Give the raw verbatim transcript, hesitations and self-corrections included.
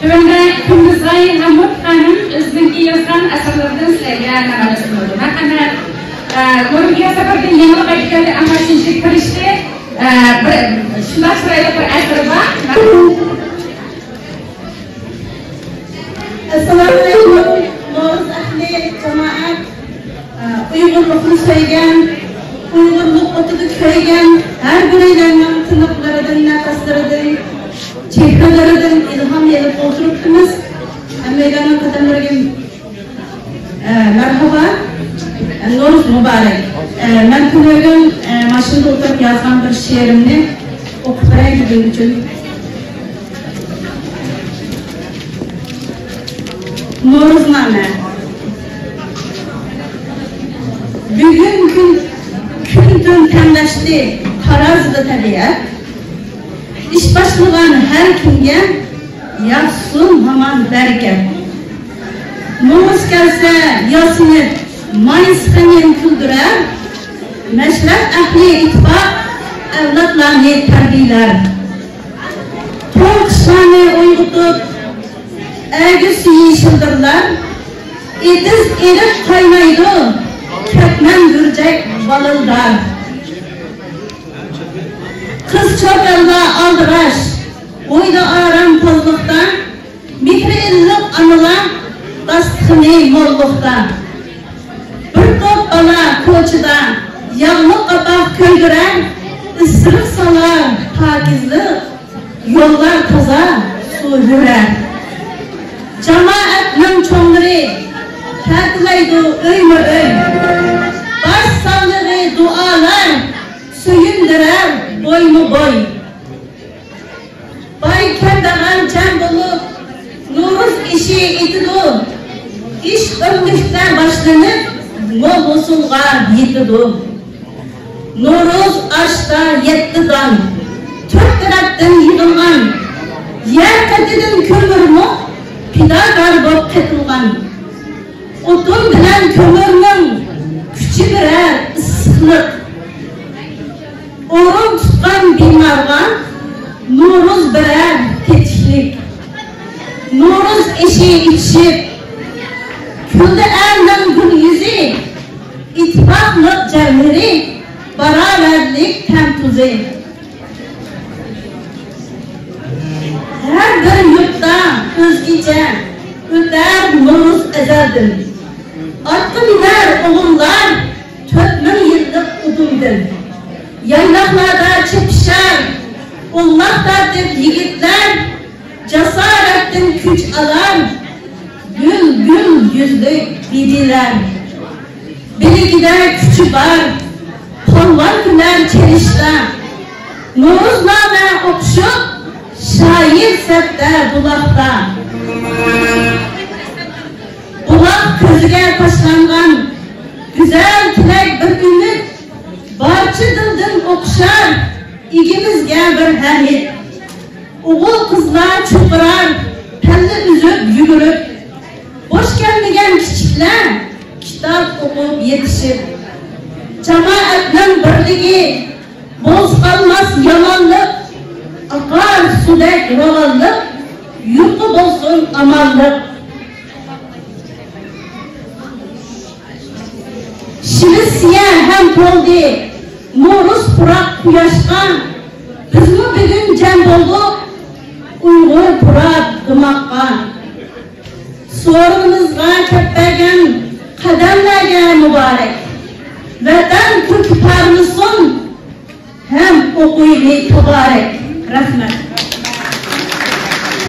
تۆۋەندە كۈندۈزئاي ھامۇت خانىم ئۆزىنىڭكى يازغان ئەسەرلىرىدىن سىلەرگە نامايىش قىلىدۇ. مەن ئەمدى، ئە، نۇربىيە سەپەردىن يېڭىلىق ئەكەلدى، ئەمما شۇنچىلىك تىرىشتى. ئە، بىر، شۇنداق چىرايلىق بىر ئەسىرى بار. ئەسسالامۇئەلەيكۇم، نورۇز ئەھلى، جامائەت. ئۇيغۇرلۇقنى سۆيگەن، ئۇيغۇرلۇق ئوتىدا كۆيگەن ھەر بىرەيلەننىڭ تىنىقلىرىدىن، نەپەسلىرىدىن، چېھرىلىرىدىن ئىلھام ئېلىپ ئولتۇرۇپتىمىز. ھەممەيلەننىڭ قەدەملىرىگە، ئە، مەرھابا، ئە، نورۇز مۇبارەك. ئە، مەن تۈنۈگۈن، ئە، ماشىنىدا ئولتۇرۇپ يازغان بىر شېئىرىمنى ئوقۇپ بېرەي بۈگۈن ئۈچۈن. نورۇزنامە. بۈگۈن كۈن، كۈن تۈن تەڭلەشتى تارازىدا تەبىئەت. ئىش باشلىغان ھەر كىمگە ياغسۇن ھامان بەرىكەت. نورۇز كەلسە ياسىنىپ، مايسا خېمىرىنى كۈلدۈرەر. مەشرەپ ئەھلى ئىتتىپاق ئەۋلادلارنى تەربىيەلەر. توڭ قۇشلارنى ئويغىتىپ، ئەگىشى يېشىلدىرلار. ئېتىز ئېرىپ قاينايدۇ، كەتمەن گۈرجەك بالىلدار. قىز چوكانلار ئالدىراش، بويدا ئارام تازىلىقتا. مېھرى ئىللىق ئانىلار داستىخىنى موللۇقتا. بىر توپ بالا كوچىدا ياغلىق قاپاق كۆيدۈرەر، ئىسسىق سالار پاكىزلىق، يوللار تازا، سۇ يۈرەر. جامائەتنىڭ چوڭلىرى پەتىلەيدۇ ئۆيمۇ ئۆي. باش سالغىلى دۇئالار سۆيۈندۈرەر بويمۇ بوي. باي كەمبەغەل جەم بولۇپ، نورۇز ئېشى ئېتىدۇ. ئىش ئۆملۈكتە باشلىنىپ، مول ھوسۇلغا يېتىدۇ. نورۇز ئاشتا يەتتە دان، تۆت تەرەپتىن يىغىلغان. يەر قېتىدىن كۆمۈرمۇ پىداكار بولۇپ قېتىلغان. ئوتۇن بىلەن كۆمۈرنىڭ كۈچى بېرەر ئىسسىقلىق. ئورۇن تۇتقان بىمارغا نورۇز بېرەر تېتىكلىك. نورۇز ئېشى ئىچىشىپ، كۈلدى ئەرنىڭ گۈل يۈزى. ئىتتىپاقلىق جەۋھىرى، باراۋەرلىك تەم تۇزى. ھەر بىر يۇرتتا ئۆزگىچە ئۆتەر نورۇز ئەزەلدىن. ئاتقا مىنەر ئوغۇللار تۆت مىڭ يىللىق ئۇدۇمدىن. يايلاقلاردا چېپىشار ئوغلاق تارتىپ يىگىتلەر، جاسارەتتىن كۈچ ئالار گۈل، گۈل يۈزلۈك بىبىلەر. بىلىكىدە كۈچى بار پالۋان كۈلەر چېلىشتا. نورۇزنامە ئوقۇشۇپ شائىر سەپتە بۇلاقتا. بۇلاق كۆزىگە تاشلانغان گۈزەل تىلەك بىر ئۈمىد. بارچە دىلدىن ئوقۇشار ئىگىمىزگە بىر ھەمىد. ئوغۇل-قىزلار چۇقۇرار، پەللە ئۈزۈپ يۈگۈرۈپ. بوش كەلمىگەن كىچىكلەر، كىتاب ئوقۇپ يېتىشىپ. جامائەتنىڭ بىرلىكى، بولسا قالماس يامانلىق. ئاقار سۇدەك راۋانلىق، يۇرتقا بولسۇن ئامانلىق. شىۋېتسىيە ھەم تولدى نورۇز پۇراق قۇياشقا. بىزمۇ بۈگۈن جەم بولدۇق ئۇيغۇر پۇراق دىماققا. سورۇنىمىزغا كەپ بەرگەن قەدەملەرگە مۇبارەك. ۋەتەن كۆكى پارلىسۇن ھەم ئوقۇيلى تۇبارەك. رەھمەت.